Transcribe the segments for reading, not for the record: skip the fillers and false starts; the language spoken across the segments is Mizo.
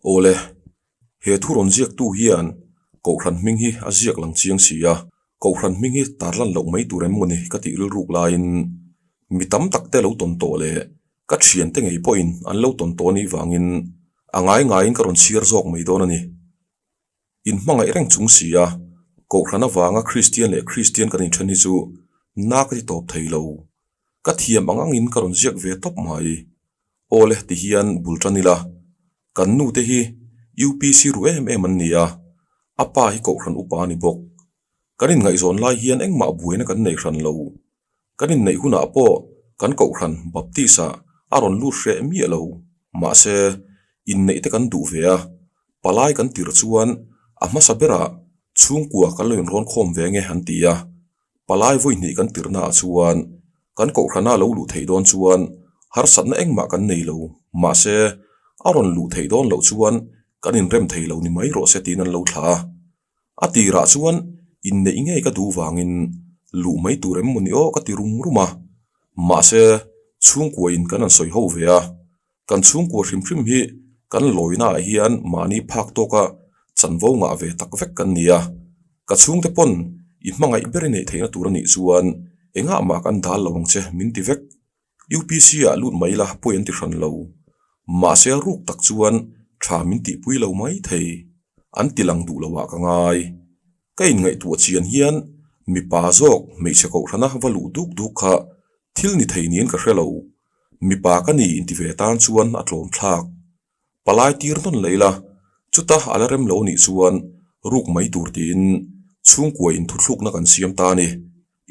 Awle, he thu rawn ziaktu hian Kohhran hming hi a ziak lang chiang si a, Kohhran hming hi tarlan loh mai tur em maw ni ka tih rilruk laiin mi tam tak te lo tawn tawh leh ka thiante ngei pawhin an lo tawn tawh anih vangin a ngai ngaiin ka rawn chhiar zawk mai dawn a ni. In hmangaih reng chung si a, Kohhran avanga Kristian leh Kristian kan inthen hi chu na ka ti tawp thei lo. Ka thiam ang angin ka rawn ziak ve tawp mai. Awle ti hian bul tan ila, kan nu te hi UPC ru em em an ni a, a pa hi Kohhran upa a ni bawk. Kan inngaihzawn lai hian engmah buaina kan nei hran lo. Kan inneih hunah pawh kan Kohhran Baptist ah a rawn lut hreh miah lo. Mahse, inneih te kan duh ve a, palai kan tirh chuan a hmasa berah chhungkua kan lo inrawn khawm ve nge an ti a. Palai vawi hnih kan tirhnaah chuan kan Kohhrana lo luh theih dawn chuan harsatna engmah kan nei lo. Mahse, a rawn luh theih dawn loh chuan kan inrem thei lo ni mai rawh se tiin an lo thlah a. A tirah chuan inneih ngei ka duh vangin luh mai tur em mawni aw ka ti rum rum a, mahse chhungkuain kan han sawi ho ve a, kan chhungkua hrim hrim hi kan lawina ah hian mahni phak tawka chanvo ngah ve tak vek kan ni a, ka chhungte pawn i hmangaih ber i neih theihna tur a nih chuan engah mah kan dal lo ang che min ti vek. UPC ah lut mai la pawi an ti hran lo. Mahse a ruk tak chuan tha min tihpui lo mai thei. An ti lang duh lo ah ka ngai. Ka inngaihtuah chian hian mipa zawk hmeichhe kohhrana va luh duk duk kha thil ni thei niin ka hre lo. Mipa ka ni inti ve tan chuan a tlawm thlak. Palai tir nawn leh ila, chuta a la rem lo nih chuan ruk mai tur tiin chhungkua in thuthlukna kan siam ta a ni.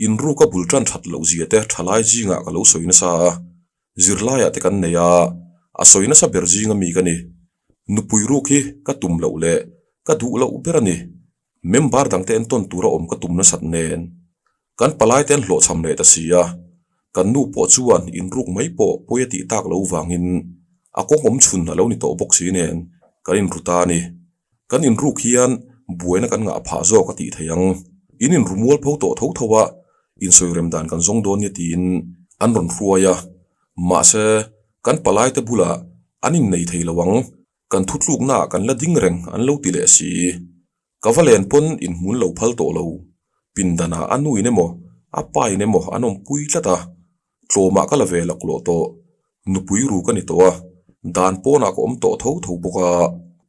Inruk a bul tan that loh zia te thalai zingah ka lo sawi nasa a, zirlaiah te kan nei a, a sawi nasa ber zinga mi ka ni. Nupui ruk hi ka tum loh leh ka duh loh ber a ni. Member dangte entawn tura awm ka tum nasat nen kan palai te an hlawhchham leh ta si a, kan nu pawh chuan inruk mai pawh pawi a tih tak lo vangin a kawng awm chhun a lo ni tawh bawk si nen kan inru ta a ni. Kan inruk hian buaina kan ngah phah zawk a tih theih ang. In inru mual pho tawh tho tho a, insawi rem dan kan zawng dawn nia tiin an rawn hruai a. Mahse, kan palaite bulah an innei thei lo ang. Kan thutluknaah kan la ding reng an lo ti leh si. Ka va len pawn inhmun lo phal tawh lo. Pindanah a nuin emaw, a pain emaw an awmpui tlat a. Tlawmah ka la ve laklawh tawh. Nupui ru ka ni tawh a, dan pawnah ka awm tawh tho tho bawk a,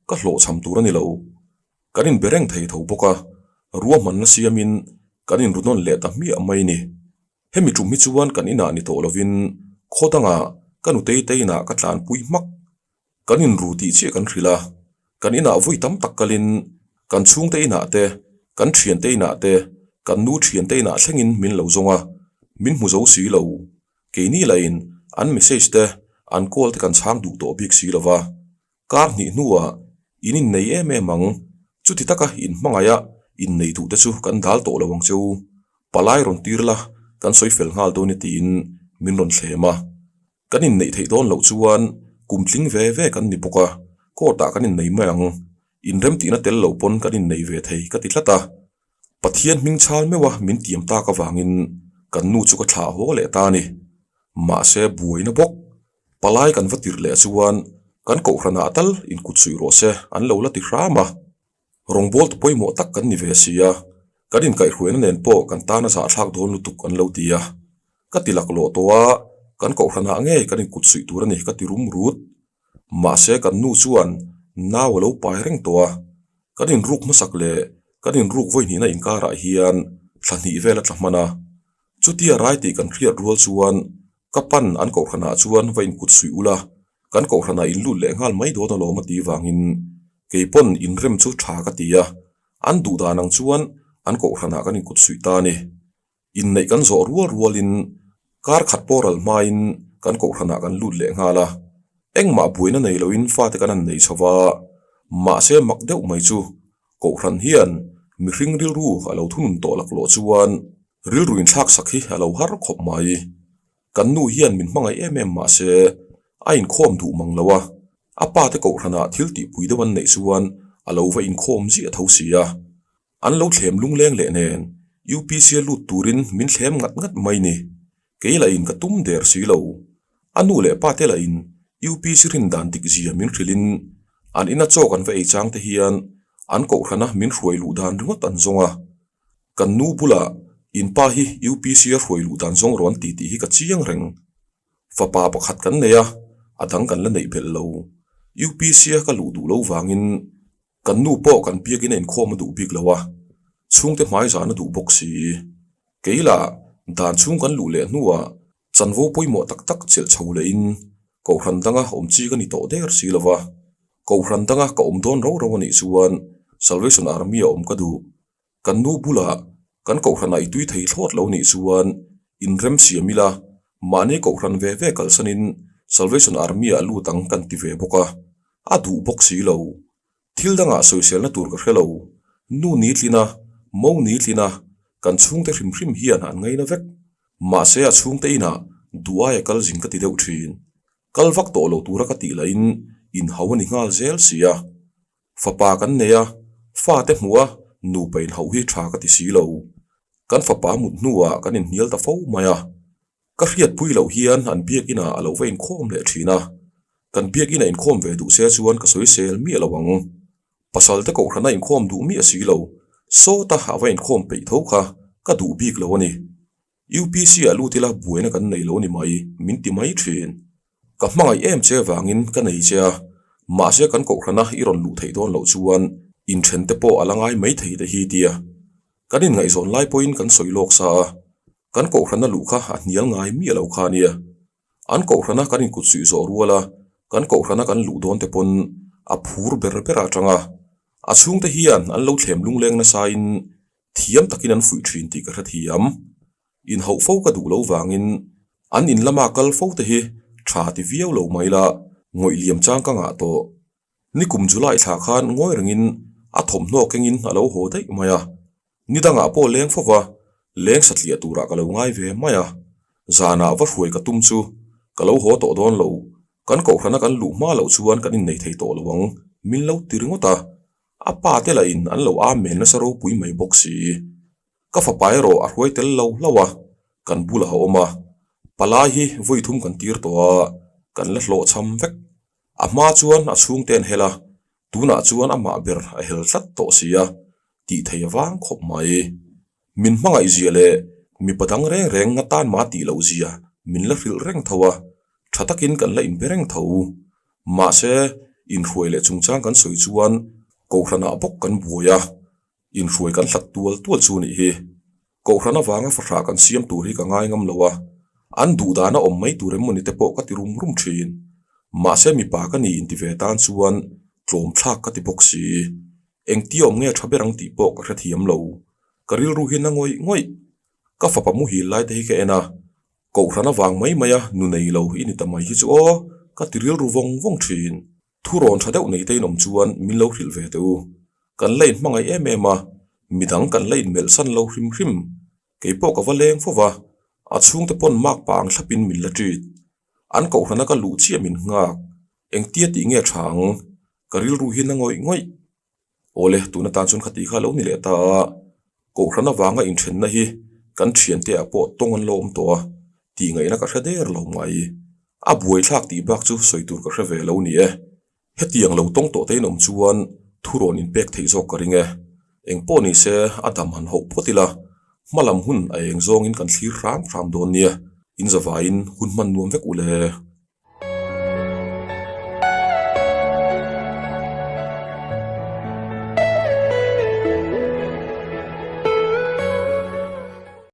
ka hlawhchham tur a ni lo. Kan inbe reng thei tho bawk a, ruahmanna siamin kan inru nawn leh ta hmiah mai ni. Hemi tum hi chuan kan inah ni tawh lovin khaw dangah ka nutei te inah ka tlanpui hmak. Kan inru tih chiah kan hrilh a, kan inah vawi tam tak kalin kan chhungte inah te, kan thiante inah te, kan nu thiante inah thlengin min lo zawng a, min hmu zo si lo. Keini lahin an message te, an call te kan chhang duh tawh bik si lo va. Kar hnih hnuah in innei em em ang, chuti taka inhmangaih a innei duh te chu kan dal tawh lo ang che u, palai rawn tir la kan sawi fel nghal dawn e tiin min rawn thlem a. Kan inneih theih dawn loh chuan kum tling ve ve kan ni bawk a, court ah kan innei mai ang, inremtihna tel lo pawn kan innei ve thei ka ti tlat a. Pathian hming chhal meuh a min tiam tak avangin kan nu chu ka thlah haw leh ta a ni. Mahse buaina bawk, palai kan va tirh leh chuan kan kohhranah tal inkut suih rawh se an lo la ti hram a. Rawngbawltu pawimawh tak kan ni ve si a, kan inkaihhruaina nen pawh kan tan a zahthlak dawn lutuk an lo ti a. Ka ti laklawh tawh a, kan kohhranah ngei kan inkut suih tur a ni ka ti rum rut. Mahse kan nu chuan nau a lo pai reng tawh a, kan inruk hmasak leh kan inruk vawi hnihna inkarah hian thla hnih vel a tla hman a. Chutia rai tih kan hriat rual chuan ka pan an kohhranah chuan va inkut suih ula, kan kohhranah in lut leh nghal mai dawn alawm a tih vangin kei pawn inrem chu tha ka ti a, an duh dan ang chuan an kohhranah kan inkut suih ta a ni. Inneih kan zawh rual rualin kar khat pawh ral hmain kan kohhranah kan lut leh nghal a, engmah buaina nei loin fate kan han nei chho va, mahse mak deuh mai chu kohhran hian mihring rilru a lo thunun tawh laklawh chuan rilru inthlak sak hi a lo har khawp mai. Kan nu hian min hmangaih em em mahse a inkhawm duh mang lo a, a pa te kohhranah thil tihpui deuh an neih chuan a lo va inkhawm ziah tho si a. An lo thlem lungleng leh nen UPC a lut turin min thlem ngat ngat mai ni. Kei lahin ka tum der si lo. A nu leh pa te lahin UPC rin dan dik zia min hrilhin. An ina chaw kan va ei chang te hian an kohhrana min hruai luh dan ringawt an zawng a. Kan nu bulah in pa hi UPC a hruai luh dan zawng rawh an ti tih hi ka chiang reng. Fapa pakhat kan nei a, a dang kan la neih belh lo. UPC a ka luh duh lo vangin Kan nu pawh kan biakin a inkhawm a duh bik lo a, chhungte hmai zan a duh bawk si. Kei lah, dan chhung kan luh leh hnuah chanvo pawimawh tak tak chelh chho lehin Kohhran danga awm chi ka ni tawh der si lo va. Kohhran danga ka awm dawn ro ro a nih chuan Salvation Army a awm ka duh. Kan nu bulah kan Kohhranah i tui thei thlawt lo nih chuan inrem siam ila, mahni Kohhran ve ve kalsanin Salvation Army-ah lut ang kan ti ve bawk a. A duh bawk si lo. Thil dangah sawiselna tur ka hre lo. Nu ni tlin a, mo ni tlin a, kan chhungte hrim hrim hian an ngaina vek. Mahse a chhungte inah duh aia kal zing ka ti deuh thin. Kal vak tawh lo tura ka tih lahin inhau a ni nghal zel si a. Fapa kan nei a, fate hmuh a, nupa inhauh hi tha ka ti si lo. Kan fapa mut hnuah kan inhnial ta fo mai a. Ka hriatpui loh hian an biakinah a lo va inkhawm leh thin a, kan biakinah inkhawm ve duh se chuan ka sawisel miah lo ang. Pasal te kohhrana inkhawm duh miah si lo, sawta a va inkhawm peih tho kha ka duh bik lo a ni. UPC ah lut ila buaina kan nei lo ni mai, min ti mai thin. Ka hmangaih em che vangin ka nei che a, mahse kan kohhrana i rawn luh theih dawn loh chuan inthen te pawh a la ngai mai thei te hi tia. Kan inngaihzawn lai pawhin kan sawi lawk sa a, kan kohhrana luh kha a hnial ngai miah lo kha a nia. An kohhrana kan inkut suih zawh rual a, kan kohhrana kan luh dawn te pawn a phur ber ber a tang a. A chhungte hian an lo thlem lungleng nasain thiam takin an fuih thin tih ka hrethiam. Inhauh fo ka duh lo vangin an in lama kal fo te hi tha ti viau lo mai la, ngawih liam chang ka ngah tawh. Nikum July thla khan ngawi rengin a thawmhnaw kengin a lo haw daih mai a, ni dangah pawh leng fo va, leng satliah turah ka lo ngai ve mai a. Zanah va hruai ka tum chu ka lo haw tawh dawn lo, kan kohhrana kan luh hma loh chuan kan innei thei tawh lo ang, min lo ti ringawt a, a pa te lahin an lo amen nasa ropui mai bawk si. Ka fapa erawh a hruai tel lo hlauh a, kan bulah a awm a, palai hi vawi thum kan tir tawh a, kan la hlawhchham vek. A hma chuan a chhungte an hel a, tunah chuan amah ber a hel tlat tawh si a, tih thei a vang khawp mai. Min hmangaih zia leh mipa dang reng reng nga tan mah tih loh zia min la hrilh reng tho a, tha takin kan la inbe reng tho. Mahse, inhruai leh chungchang kan sawi chuan Kohhranah bawk kan buai a, Inhruai kan hlat tual tual chu nih hi. Kohhran avanga fahrah kan siam tur hi ka ngai ngam lo a, an duh dana awm mai tur em mawni te pawh ka ti rum rum thin. Mahse mipa ka ni inti ve tan chuan tlawm thlak ka ti bawk si. Engtia awm nge tha ber ang tih pawh ka hrethiam lo. Ka rilru hi na ngawih ngawih. Ka fapa muhil lai te hi ka en a, Kohhran avang mai maia nu nei lo i ni ta mai hi chu aw, ka ti rilru vawng vawng thin. Thu rawn tha deuh nei te in awm chuan min lo hrilh ve teh u. Kan la inhmangaih em em a, midang kan la inmelh san lo hrim hrim. Kei pawh ka va leng fo va, a chhungte pawn mak pa ang thlapin min la treat. An kohhrana ka luh chiah min nghak. Engtia tih nge tha ang? Ka rilru hi na ngawih ngawih. Awle, tun atan chuan khati kha lo ni leh ta a, Kohhran avanga inthenna hi kan thiante ah pawh tawng an lo awm tawh a, tih ngaihna ka hre der lo mai. A buaithlak tih bak chu sawi tur ka hre ve lo ni e. Hetiang lo tawng tawh te in awm chuan thu rawn inpek theih zawk ka ring e. Engpawh ni se a dam han hauh phawt ila, hma lam hun a eng zawngin kan thlir hram hram dawn nia. In zavaiin hun hman nuam vek u le.